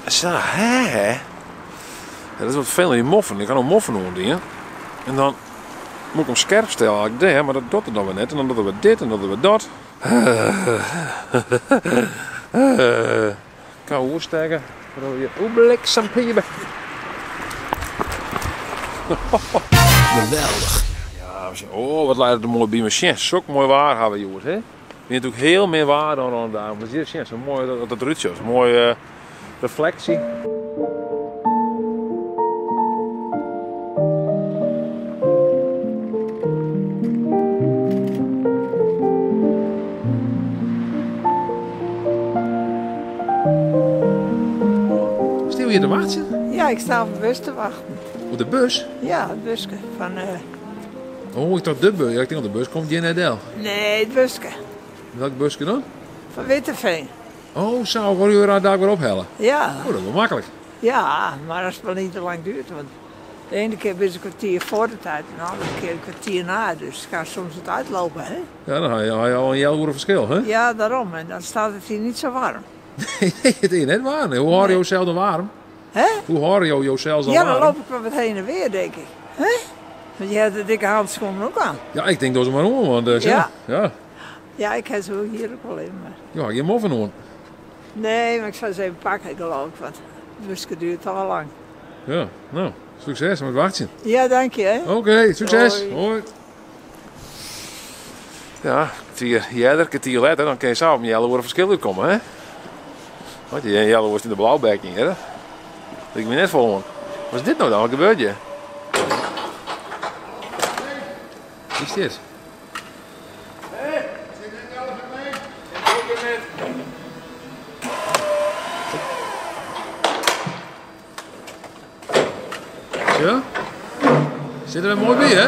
Sa, hè, hè. Ja, dat is wat ferfelend, dy moffen. Ik ha no moffen oandien. En dan moet ik hem skerp stellen eigenlijk dêr, mar dat docht er dan wer net. En dan docht er wer dit en dan docht er wer dat. Gau oerstekke. Oeh, bliksempiebe. Geweldich. Ja, oh, wat leit it der moai by my. Sjen, sok moai waar ha we hjoed, hè? Wie natuerlik hiel min waar dan rûn de dagen. Mar hjir sjen, sa moai dat it derút sjocht. Moaie refleksje. Stean we hjir te wachtsjen? Ja, ik sta op de bus te wachten. Op de bus? Ja, it buske fan. Oh, ik tocht de bus. Ja, ik tink al de bus komt hjir net del. Nee, it buske. Welk buske dan? Fan Witteveen. Oh, sa, wol je haar daar weer ophellen? Ja. Oh, dat is wel makkelijk. Ja, maar als het wel niet te lang duurt, want de ene keer is een kwartier voor de tijd en de andere keer een kwartier na. Dus het kan soms het uitlopen, hè? Ja, dan ha je al in healoere ferskil, hè? Ja, daarom. En dan staat het hier niet zo warm. Nee, het is net warm. Hoe hâlde jo sels dan waarm? Hè? Hoe hâlde jo josels dan Ja, dan waarm? loop ik wel wat heen en weer, denk ik. Hè? Want je hebt de dikke handschoenen ook aan. Ja, ik denk doch se mar oan, want eh, Ja. ja. Ja, ik heb ze hier ook wel in. Maar... Jo ha gjin moffen oan. Nee, maar ik zal ze even pakken, geloof ik. Want het busje duurt toch al lang. Ja, no, sukses mei it wachtsjen. Ja, dank je. Hè. Oké, sukses. Hoi. Hoi. Ja, kertier earder, kertier letter, dan kin je sa op in healoere ferskil útkomme, hè? Want dy healoere is yn de blauwbek yn, hè? Liket my net folle oan. Wat is dit no dan? Wat gebeurt hjir? Wie is dit? Ja? Sit der wer moai by, hè?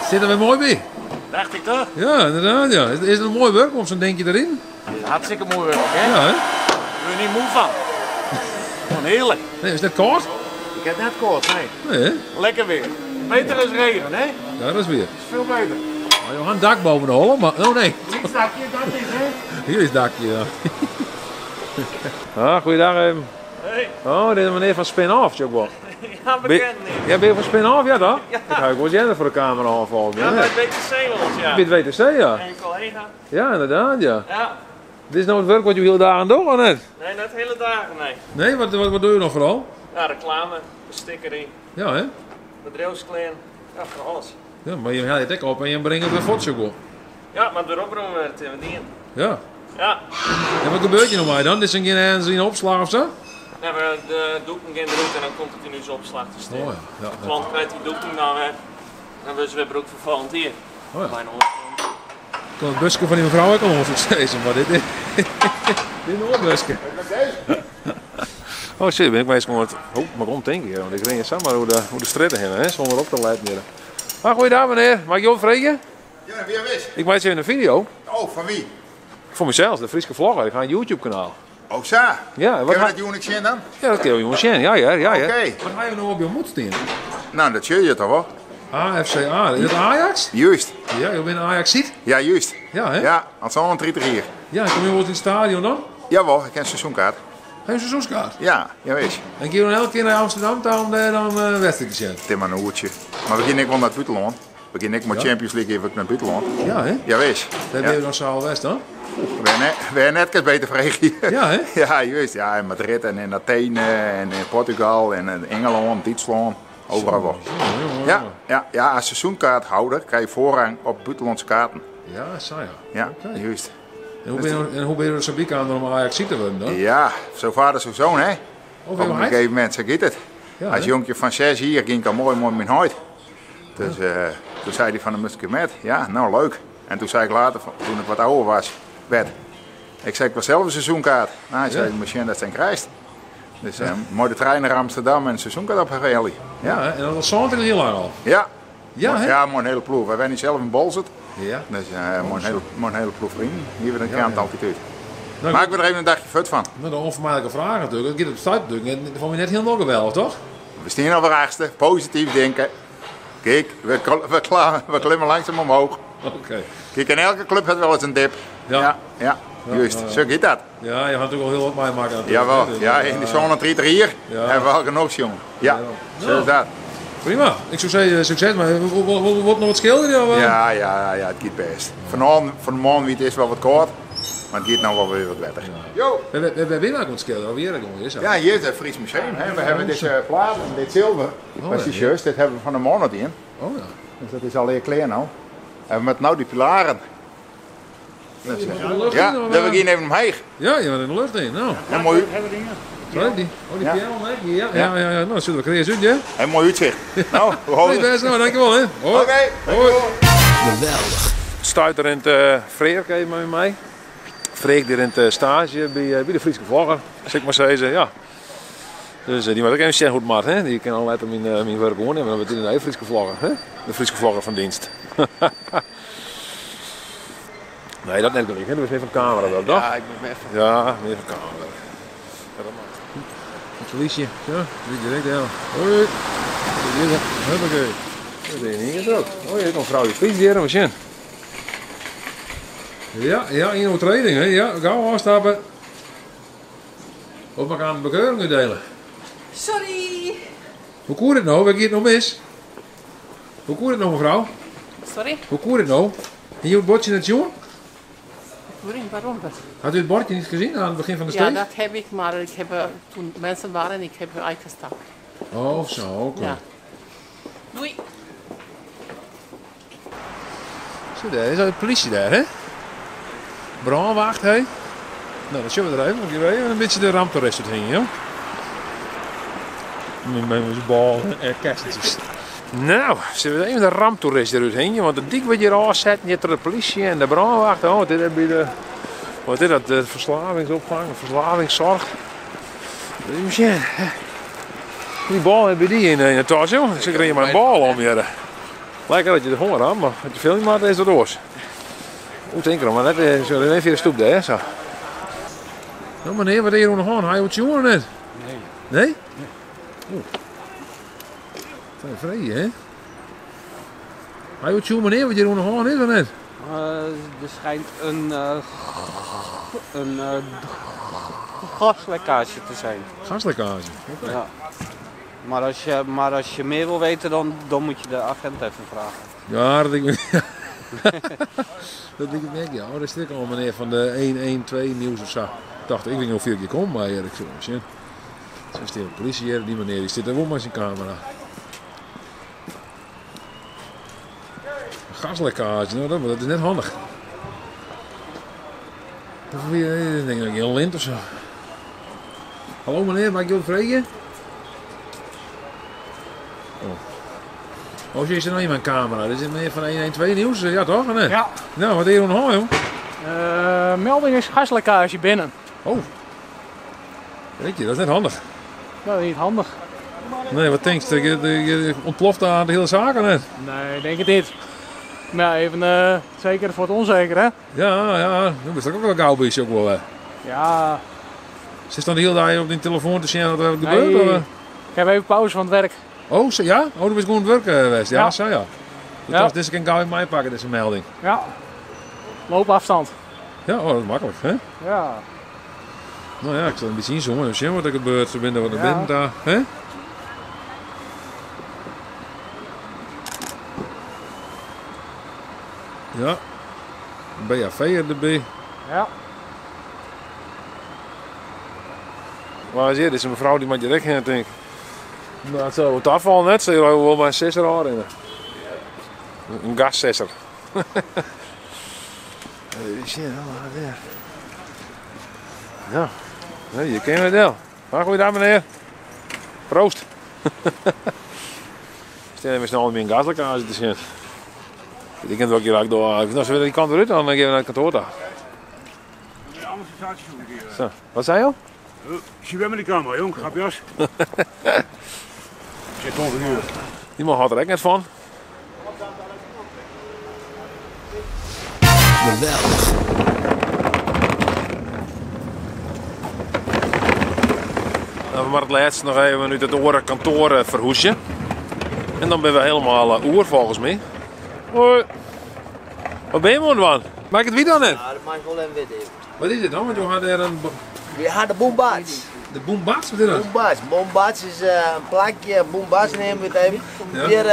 Sit der wer moai by. Dacht ik toch? Ja, ynderdaad, ja. Is it in moai wurk om sa'n dinkje deryn? Het is hartstikke moai wurk, hè? Ja, hè? Daar word je niet moe van. Gewoon heerlijk. Nee, is it net kâld? Ik heb net kâld, nee. Nee, hè? Lekker weer. Beter is regen, hè? Ja, dat is wier. Dat is veel beter. Maar jo ha in dak boven de holle, mar... Oh nee. Niks dakje, dat is, hè? Hier is het dakje, ja. Ah, goeiedag even. Hey. Oh, dit is meneer fan Spin-Off, ook wel. Ja, bekend niet. Ja, ben je van Spin-Off? Ja, toch? Ik ha ek wolris earder foar de kamera oanfallen. Ja, by het WTC wel eens, ja. By it WTC, ja. En je collega. Ja, ynderdaad, ja. Ja. Dit is no it wurk wat jo hiele dagen dogge, of net? Nee, net hiele dagen, nee. Nee, wat, wat, wat dogge jo noch foaral? Ja, reklame, bestikkering. Ja, hè? Bedriuwsklean, ja, fan alles. Ja, mar jim helje it ek op en jim bringe it wer fuort, sjoch ik wol. Ja, mar it opromme wer, it is wer dien. Ja. Ja. En wat gebeurt hjir no mei dan? Dit zijn gjin ergens yn opslach of sa? Nee, maar de doeken gean derút en dan komt it yn ús opslach te stean. Oh ja, ja. De klant krijt dy doeken dan wer. Dan wurde se wer brûkt foar folgjend jier. Oh ja. By in oare klant. Kan it buske fan dy mefrou ek al oan soe ik mar dit is dit is in oar buske. Oh shit, bin ik minsken oan it. Oh, moat ik omtinke hjir, want ik rin hjir samar oer de, oer de strjitte hinne, hè, sûnder op te letten hjir. Ah, goeiedag menear, mei ik jo freegje? Ja, wie wis? Ik meitsje even in video. Oh, fan wie? Foar mysels, de Fryske Vlogger. Ik ha in YouTube kanaal. Oh, sa? Ja, wat Kinne we dat jûn ek sjen dan? Ja, dat kinne we jûn sjen. Ja hear, ja hear. Oké. Wat ha jo no op jo mûtse stean? No, dat sjogge je toch wol? AFCA, is dat Ajax? Juist. Ja, jo binne Ajaxiet? Ja, juist. Ja, hè? Ja, al 37 jier. Ja, komme jo wolris yn it stadion dan? Jawol, ik ha in seizoenkaart. Ha jo in seizoenskaart? Ja, jawis. En gean jo dan elke kear nei Amsterdam ta om dêr dan in wedstriid te sjen? It is mar in oertsje. Mar we gean ek wol nei it bûtenlân. We gean ek mei Champions League even nei it bûtenlân. Ja, hè? Jawis. Wêr binne jo dan sa al west dan? Wêr net, wêr net, kinst beter freegje. Ja, hè? Ja, juist. Ja, in Madrid en in Athene en in Portugal en in Engelân, Dútslân, overal wol. Ja, ja, ja, as seizoenkaarthouder krije je foarrang op bûtenlânske kaarten. Ja, sa ja. Ja, Oké. juist. En hoe binne jo, en hoe binne jo der sa by kaam om Ajaxiet te wurden dan? Ja, zo vader zo zoon, hè? Of Op in gegeven momint, sa giet it. Ja, As jonkje fan seis jier gyng ik al moai mei myn heit. Dus toen sei dy fan, dan moatst in kear met. Ja, no leuk. En toen sei ik later, toen ik wat ouder was, werd, ik sei, ik wol sels in seizoenkaart. No, hy sei, moatst sjen datst ien krijst. Dus mei de trein nei Amsterdam en in seizoenkaart ophelje. Ja. Ja, en dat al 37 jier lang al? Ja. Ja, hè? Ja, mei in hiele ploech. Wy wenje sels yn Boalsert. Ja. Dus mei in hiele ploech freonen. Hjir wurdt in krant altyd út. No, Mar ik wurd der even in dagje fuort fan. No, de ûnfermijdlike fraach natuerlik. It giet op it stuit natuerlik net, foar my net hielendal geweldich, toch? We stean alwer achtste. Posityf tinke. Kijk, we klimme langzaam omhoog. Oké. Kijk, en elke club hat wolris in dip. Ja. Ja, ja. Juist, zo gaat dat. Ja, je had natuurlijk al heel wat meemaken natuurlijk. Jawel, hè, dus, ja, in de zo'n 30 jaar hebben we al genoeg, jongen. Ja, zo is dat. Prima. Ik zou zeggen succes, maar wordt nog wat schilderen? Of? Ja, het gaat best. Vanavond, van de morgen wie het is wel wat koud, maar het gaat nou wel weer wat beter. Jo. We hebben ook wat schilderen, of hier gewoon is. Ja, hier is het Fries Museum. Hè. We hebben deze plaat en dit zilver. Oh, Dat is ja. juist, dit hebben we van de morgen in. Oh ja. Dus dat is alweer klein nou. En met nou die pilaren. Dus, In de lucht ja, in, of, dan we gaan even omheen. Ja, je bent in de lucht in. Nou, Een mooi, sorry, die. Oh, die Ja. piano, hè? Ja, ja, ja, ja. Nou, dat zullen we creëren, hè? een mooi uitzicht. Nou, we Hey, houden. best, nou, dankjewel, hè. Hoi. Oké, Hoi. Stuit er in het Freerk even met mij. Freek die in het stage bij de Friese Vlogger, zeg ik maar zeggen, ja. Dus die moet ook even zien hoe het moet, hè. Die kan al later mijn werk horen, maar dan wordt hij de Friese Vlogger, hè. De Friese Vlogger van dienst. Nee, dat net niet, hè. Dat is meer van camera wel, toch? Ja, ik moet me even. Ja, meer van camera. Ja, dat mag. Het verliesje, ja, niet direct, ja. Hoi. Huppakee. Dat is niet ook. Oh, hier komt vrouw je fiets hier, maar zien. Ja, ja, in overtreding, hè. Ja, gauw afstappen. Of we gaan de bekeuring uitdelen. Sorry. Hoe koer het nou? Waar gaat het nou mis? Hoe koer het nou, mevrouw? Sorry? Hoe koer het nou? En je het bordje net jongen? Waarom? Waarom? Had u het bordje niet gezien aan het begin van de Ja, steeg? dat heb ik, maar ik heb, toen mensen waren, ik heb uitgestapt. Oh, zo, oké. Ja. Doei. Zo, daar is al de politie daar, hè? Brandwacht, hè? Nou, dat zullen we er even. Want hier even een beetje de ramptoerist heen, joh. Met mijn bal en kerstjes. Nou, zullen we even de ramptoerist eruit heen, want de dik wat hier afzetten, je hebt er de politie en de brandwacht. Oh, dit heb je de, wat is dat? De verslavingsopvang, de verslavingszorg. Even zien, hè. Die bal heb je die in de tas, joh. Ik zit er hier maar een bal om hier. Lekker dat je de honger had, maar dat je veel niet maakt is dat oors. Hoe denk ik maar net zo even via de stoep daar, hè, zo. Nou meneer, wat is hier nog aan? Hij wordt jongen net. Nee. Nee? Oeh. Zijn vrede, hè? Hij wordt jongen meneer, wat hier nog aan is of net? Er schijnt een gaslekkage te zijn. Gaslekkage. Oké. Ja. Maar als je meer wil weten, dan moet je de agent even vragen. Ja, dat ik dat ik merk, ja. Oh, daar zit ik al meneer van de 112 nieuws of zo. Ik dacht, ik weet niet hoeveel ik hier kom, maar ik zou zien. Zo is de politie hier, die meneer die zit er wel met zijn camera. Een gaslekkage, nou, dat is net handig. Of weer, ik denk ik een lint of zo. Hallo meneer, mag ik jou vragen? Oh. Oh, is er nou iemand camera? Dit is meneer van 112 nieuws, ja toch? Nee? Ja. Nou, wat is hier aan de hand, joh? Melding is gaslekkage binnen. Oh. Weet je, dat is net handig. Dat is niet handig. Nee, wat denk je? Je ontploft daar de hele zaak aan net. Nee, denk het niet. Maar even zeker voor het onzeker, hè? Ja, ja. Nu is dat ook wel gauw bij ook wel, hè. Ja. Zit dan de hele dag op die telefoon te zien wat er Nee. gebeurt? Of? Ik heb even pauze van het werk. Oh, zo, ja? Oh, du bist gewoon aan het werken geweest. Ja, Ja. zo ja. Dat Ja. was deze kan gauw in mij pakken, deze melding. Ja. Loopafstand. Ja, oh, dat is makkelijk, hè? Ja. Nou ja, ik zal een beetje inzoomen en zien wat er gebeurt. Ze binnen wat er Ja. binnen daar, hè? Ja. Een BHV erbij. Ja. Waar is hier? Dit is een mevrouw die met direct heen, denk ik. Nou, het zal wel afvallen net. Ze wil maar een sesser aan in. Een gassesser. Ja, nee, je kent het wel. Maar goeiedag meneer. Proost. Stel even snel met een gaslekkage te zien. Ik kan het ook hier door. Nou, ze willen die kant eruit, dan gaan we naar het kantoor daar. Zo, wat zei je al? Zie wij met de camera, jong. Grapjas. Zit ongehuurd. Die man had er ook net van. Geweldig. Nou, we maar het laatst nog even uit het oren kantoor verhoesje. En dan ben we helemaal oer volgens mij. Hoi. Wat ben je man? Maak het wie dan net? Ja, dat maakt wel een wit even. Wat is dit dan? Want jo ha dêr in. Wy ha de Boembats. De Boembats? Wat is dat? Boembats. Boembats is in plakje, Boembats neame we it even. Ja. Hjir,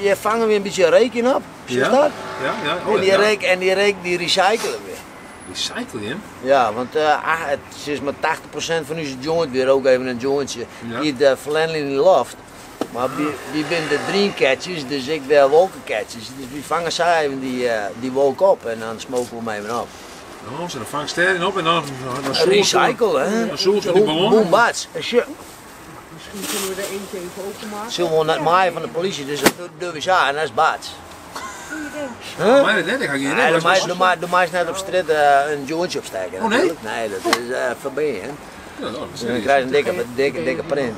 hjir fange we in bytsje reek yn op. Sjochst dat? Ja, ja. Oh, En dy ja. reek, en dy reek dy recyclje we. Recyclje? Ja, want het is mar 80% fan ús joint, wy roke even in jointsje, Ja. giet ferlern yn de loft. Mar wy binne de dreamcatchers, dus ek de wolkecatchers. Dus wy fange sa even dy wolk op en dan smoke we hem even op. Oh, zo dan vangst erin op en dan dan Recycle, hè? Dan zoelt ze die ballon. Boembats. Sjoch, Misschien kunnen we er eentje even openmaken. Zullen we net maaien van de politie, dus dat doen we zo en dat is bats. Huh? Maar dat net, ik ga geen idee. Nee, Dat is- doe maar eens net op straat een jointje opsteken. Oh, nee? natuurlijk. Nee, dat is voorbij, hè. Ja, dat is Dus dan krijg je een dikke, dikke, dikke print.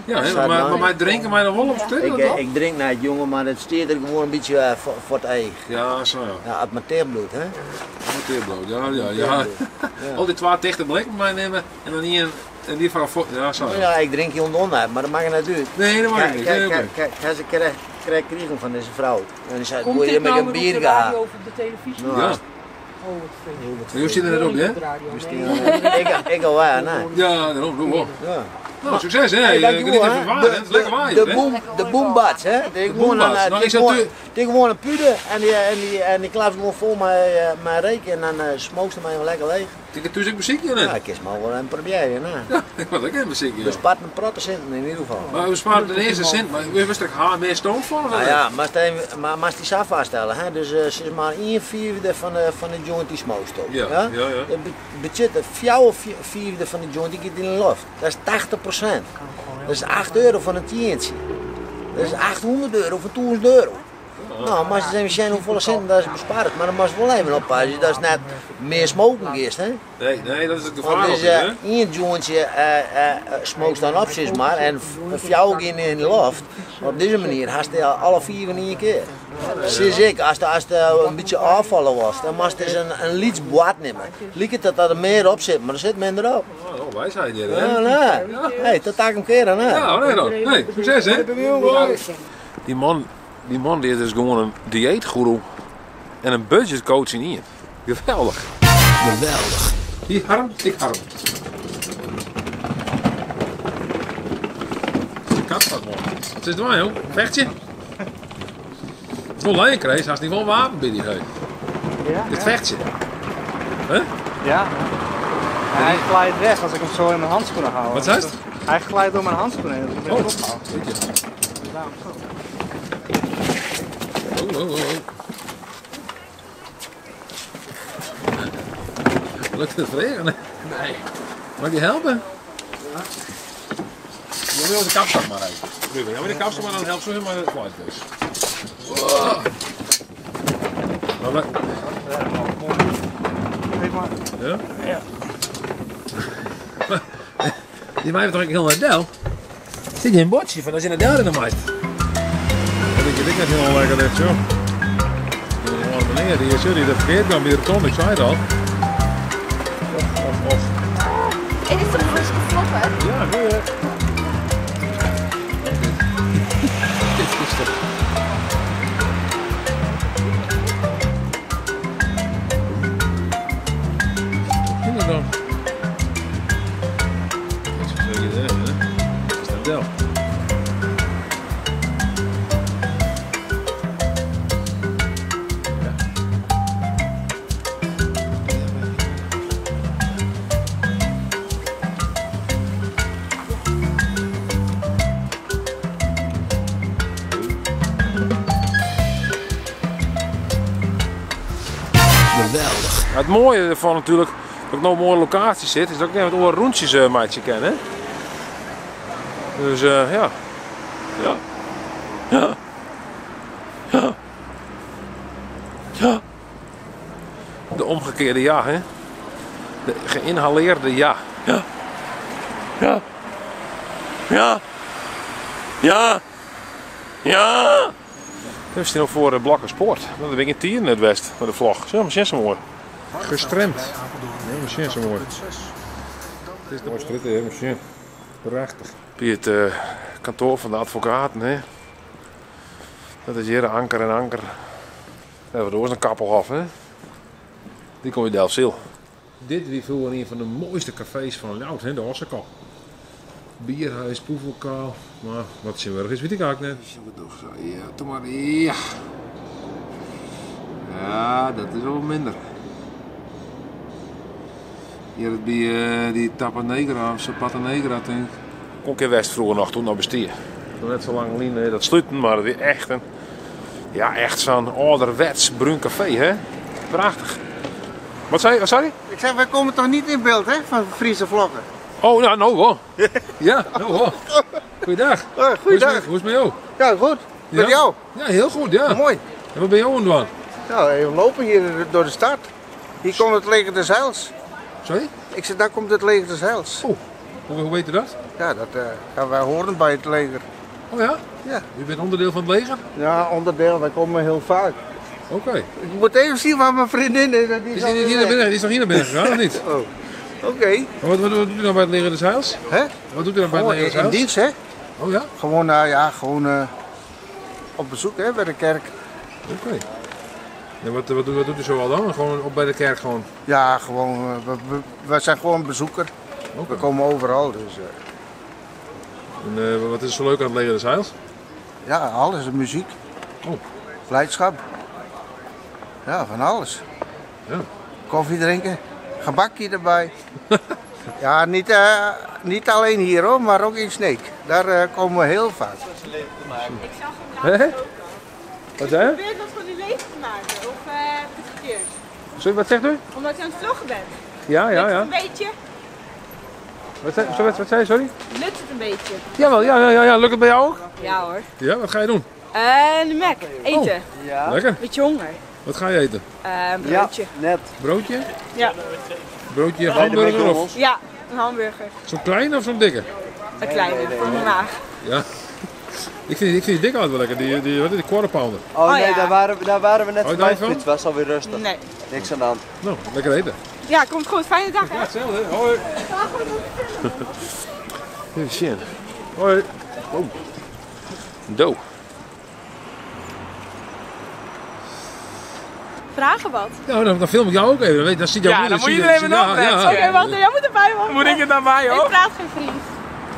Ja, hè, maar mij drinken mij dan wel op straat? Ik, dat ik drink naar het jongen, maar het stiert er gewoon een beetje voor het eeg. Ja, zo ja. Ja, het mateerbloed, hè. Mateerbloed, ja, ja, ja. Al die twee dichte blikken meenemen en dan hier en die van ja, zo. Ja. Ja, ik drink hier onder, maar dat maakt niet uit. Nee, dat maakt niet. Kijk, Nee, kijk, oké. kijk, kijk, ze krijgt kriegen van deze vrouw. En die zei, Komt wil je dit met nou een weer op bier de gaan? radio of op de televisie? Nou, Ja. Oh, wat vreselijk. Maar jullie zitten erop, hè? Op de radio, nee. Ik al waar, nee. Ja, daarom, doe wel. Ja. Nou, succes hè. Hey, Je dankjewel, geniet hè. even van, hè. Het is lekker waaien, De, hè. boem, de boombats, hè? De boombats. Nou, ik zou Die gewoon een puder en die, en die, en die klapt gewoon vol met reek en dan smookt ze hem even lekker leeg. Ik heb thuis ook muziekje, hè? Ja, ik is maar wel een proberen, hè? Ja, ik wil ook een muziekje. We spaart een protestant in ieder geval. Maar we sparen de eerste cent, maar we wisten ik haar meer stoom van of Nou wat? ja, maar, stel- maar, maar die zou vaststellen, hè? Dus ze is maar 1/4 van de joint die smookt op. Ja, ja, ja. Dat budget, de 4/4 van de joint die gaat in de lucht. Dat is 80%. Dat is 8 euro van een tientje. Dat is 800 euro van 1000 euro. Nou, maar ze zijn hoeveel centen dat is bespaard. Maar dan moet je wel even oppassen. Dat is net meer smoken eerst, hè? Nee, nee, dat is het gevaar Want dus altijd, hè? één jointje smookt dan op, zeg maar, en fjouw in de loft. Maar op deze manier had je alle vier in één keer. Sinds ik, als de een beetje afvallen was, dan moest je eens een lietsboord nemen. Liek het dat er meer op zit, maar er zit minder op. Oh, wijsheid hier, hè? Ja, nee. Hey, tot daar een keer aan, hè? Ja, nee dan. Nee, succes, hè? Die man die is dus gewoon een dieetgoeroe en een budgetcoach in één. Geweldig. Geweldig. Hier, Harm, ik Harm. De kat staat man. Het is dwaai, joh. Vecht je? Het is wel leuk, Chris. Hij is niet wel een wapen bij die heuk. Ja, Het vecht je. Huh? Ja. Hij glijdt weg als ik hem zo in mijn handschoenen hou. Wat zei het? Hij glijdt door mijn handschoenen heen als ik hem Oh, ophaal. weet je. Dus daarom zo. Oh, oh, oh, oh. Lukt het vregen? Nee. Mag ik je helpen? Ja. Je wil de kapstok maar even. Ruben, jij wil de kapstok maar dan helpt ze maar het glijdt dus. Wow. Maar wat- Geef maar. Ja? Ja. Die mij heeft toch heel naar Del? Zit je een bordje van als je naar Del in de maait? Dat ik het net helemaal lekker ligt, zo. Die meneer, die is die dat verkeerd kwam bij de rotonde, ik zei het al. Och, och, och. Het is toch hartstikke vlot, hè? Ja, goeie. Dit is toch... Wat is dat dan? Dat is een idee, hè? Dat is dat wel. Geweldig. Het mooie ervan natuurlijk, dat ik nou op een mooie locatie zit, is dat ik even wat oren rondjes maatje ken, hè? Dus ja. Ja. Ja. Ja. Ja. De omgekeerde ja, hè? De geïnhaleerde ja. Ja. Ja. Ja. Ja. Ja. We staan voor de Blakkerspoort. Dat ben ik in Tieren het West, met de vlog. Zo, misschien zo mooi. Gestremd. Ja, misschien zo mooi. Het is de mooiste rit, hè, misschien. Prachtig. Bij het kantoor van de advocaten, hè. Dat is hier de anker en anker. Ja, dat is een kappelhof, hè. Die kom je Delfzijl. Dit wie froeger ien fan de moaiste kafees fan Ljouwert, hè, de Ossekop. Bierhuis, Poevelkaal, mar wat tsjintwurdich is wit ik eigentlik net. Wat doch sa? Ja, doe mar, ja. Ja, dat is wel wat minder. Hjir it by dy Tapa Negra of Zapata Negra tink. Kon kear west froeger noch toen noch bestie. Noch net sa lang lyn dat sluten, mar it wie echt in, ja echt sa'n âlderwets brún kafee hè. Prachtich. Wat sei, wat sei je? Ik zeg, wij komen toch niet in beeld hè, van Friese vloggen? Oh, nou, nou wel. Ja, nou wel. Goeiedag. Goeiedag. Hoe is het met jou? Ja, goed. Met jou? Ja, heel goed, ja. Mooi. En wat ben je aan het doen? Nou, even lopen hier door de stad. Hier komt het leger des Heils. Sorry? Ik zeg, daar komt het leger des Heils. Oh, hoe weet u dat? Ja, dat ja, wij horen bij het leger. Oh ja? Ja. U bent onderdeel van het leger? Ja, onderdeel. Wij komen heel vaak. Oké. Ik moet even zien waar mijn vriendin is. Die is, die, die, naar binnen, die is nog hier naar binnen gegaan, of niet? Oh. Oké. Maar wat doet u dan bij het leger des Heils? Hè? Wat doet u dan bij het leger des In Heils? dienst, hè? Oh ja? Gewoon, ja, gewoon op bezoek hè, bij de kerk. Oké. En wat doet u zoal dan? Gewoon op bij de kerk gewoon? Ja, gewoon. We zijn gewoon bezoeker. Okay. We komen overal. Dus, En wat is er zo leuk aan het leger des Heils? Ja, alles. De muziek. Oh. Blijdschap. Ja, van alles. Ja. Koffie drinken. Gebakje erbij. Ja, niet alleen hier hoor, maar ook in Sneek. Daar komen we heel vaak. Ik zag hem laatst ook al. Wat zei je? Ik probeer wat van uw leven te maken, of heb ik het verkeerd? Sorry, wat zegt u? Omdat u aan het vloggen bent. Ja, ja, Lukt ja. het een beetje? Wat zei je, sorry? Lukt het een beetje? Jawel, ja. Lukt het bij jou ook? Ja hoor. Ja, wat ga je doen? De Mac, eten. Oh. Ja. Lekker. Beetje honger. Wat ga je eten? Een broodje. Ja, net. Broodje? Ja. Broodje hamburger of? Ja, een hamburger. Zo'n kleine of zo'n dikke? Een kleine, voor mijn maag. Ja. Ik vind die dikke altijd wel lekker, die, wat is die quarter pounder. Oh nee, ja. daar waren we net voorbij. Het was alweer rustig. Nee. Niks aan de hand. Nou, lekker eten. Ja, komt goed. Fijne dag hè. Ja, hetzelfde. Hoi. Even zien. Hoi. Oh. Do. Vragen wat? Nou, dan film ik jou ook even. Dan, dan ziet jouw ja, moeder, dan moet iedereen even ja, ja. Oké, wacht, jij moet erbij wachten. Moet ik er dan bij, hoor? Ik praat geen Fries.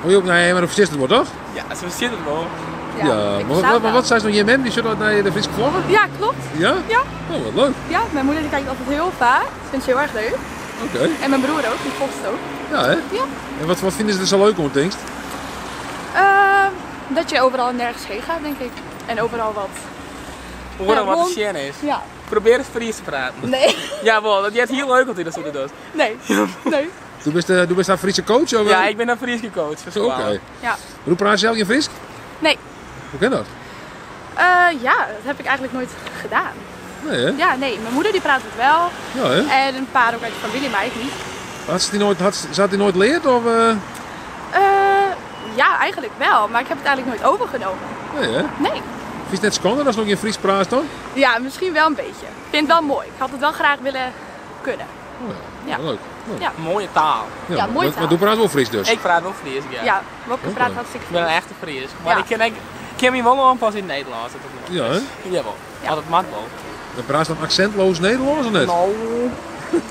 Oh, joh, nee, maar dat verzit het wordt, toch? Ja, ze verzit het wel. Ja, maar, wat zei ze nog? JMM, die zit naar de Friese vlogger? Ja, klopt. Ja? Ja. Oh, wat leuk. Ja, mijn moeder die kijkt altijd heel vaak. Dat vindt ze heel erg leuk. Oké. Okay. En mijn broer ook, die volgt het ook. Ja, hè? Ja. En wat vinden ze er zo leuk om, denkst? Dat je overal nergens heen gaat, denk ik. En overal wat. Horen wat de scène is. Ja. Probeer eens Fries te praten. Nee. Jawel, dat is heel leuk dat hij dat zo doet. Nee. Nee. Du bist daar Friese coach? Of? Ja, ik ben een Friese coach. Oké. Okay. Ja. Hoe praat je zelf geen Fries? Nee. Hoe kan dat? Ja, dat heb ik eigenlijk nooit gedaan. Nee, hè? Ja, nee. Mijn moeder die praat het wel. Ja, hè? En een paar ook uit de familie, maar ik niet. Had ze die nooit, ze had die nooit geleerd? Of, Ja, eigenlijk wel. Maar ik heb het eigenlijk nooit overgenomen. Nee, hè? Nee. Vind je het net schande als je nog in Fries praat dan? Ja, misschien wel een beetje. Ik vind het wel mooi. Ik had het wel graag willen kunnen. Oh ja, ja. Leuk. Leuk. Ja. Mooie taal. Ja, ja, mooie taal. Maar doe praat wel Fries dus? Ik praat wel Fries, ja. Ja, Wopke praat hartstikke Fries. Ik ben een echte Fries. Maar ja. ik ken me wel aanpassen in het Nederlands. Dat ook ja, hè? Jawel. Ja. Want het mag wel. Dan praat je dan accentloos Nederlands of net? Nou,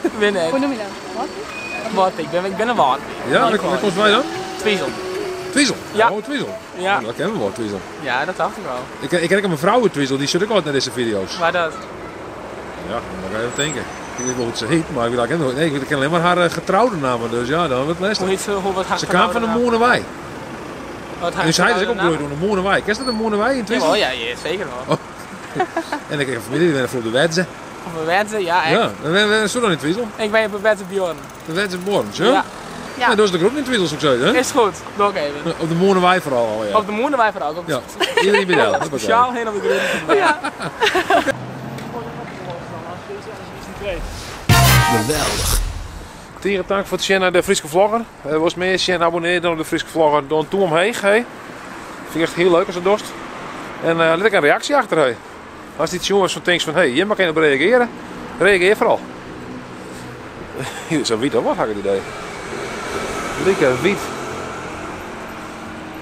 ik ben net. Hoe noem je dat? Wat? Wat? Ik ben een wat. Ja, waar komt wij dan? Twizel. Twizel? Ja. Oh, Twizel. Ja. Oh, dat kennen we wel, Twizel. Ja, dat dacht ik wel. Ik ken ook een mevrouw uit Twizel, die zit ook altijd naar deze video's. Waar dat? Ja, dan moet ik even denken. Ik weet wel hoe ze heet, maar ik ken, nee, ik ken alleen maar haar getrouwde namen, dus ja, dan wordt het lastig. Hoe heet ze? Hoe, wat haar ze kwam van de Moornewei. Wat En zij is ook opgegroeid door de Moornewei. Ken je dat de Moornewei in Twizel? Oh ja, ja, zeker wel. Oh. En ik heb een familie die ben voor de Wedze. Op de Wedze, ja echt. Ja, en waar is dan in Twizel? Ik ben op de Wedze Bjorn. De Wedze Bjorn, zo? Ja. Ja. Ja, dat is de groep in Twizel, zou ik zeggen, hè? Is goed, doe ik even. Op de Moornewei vooral al, ja. Op de Moornewei vooral. Op ja. Iedereen bij jou. Speciaal heen op de groep. Ja. Geweldig. Tegen dank voor het zien naar de Friese Vlogger. Was meer zien abonneer dan op de Friese Vlogger. Dan toe omheen, hey. Vind ik echt heel leuk als het dorst. En laat ik een reactie achter, hey. Als die jongens van denkt van, hey, je mag op reageren. Reageer vooral. Hier is een wiet, wat had ik het idee. Lekker wiet.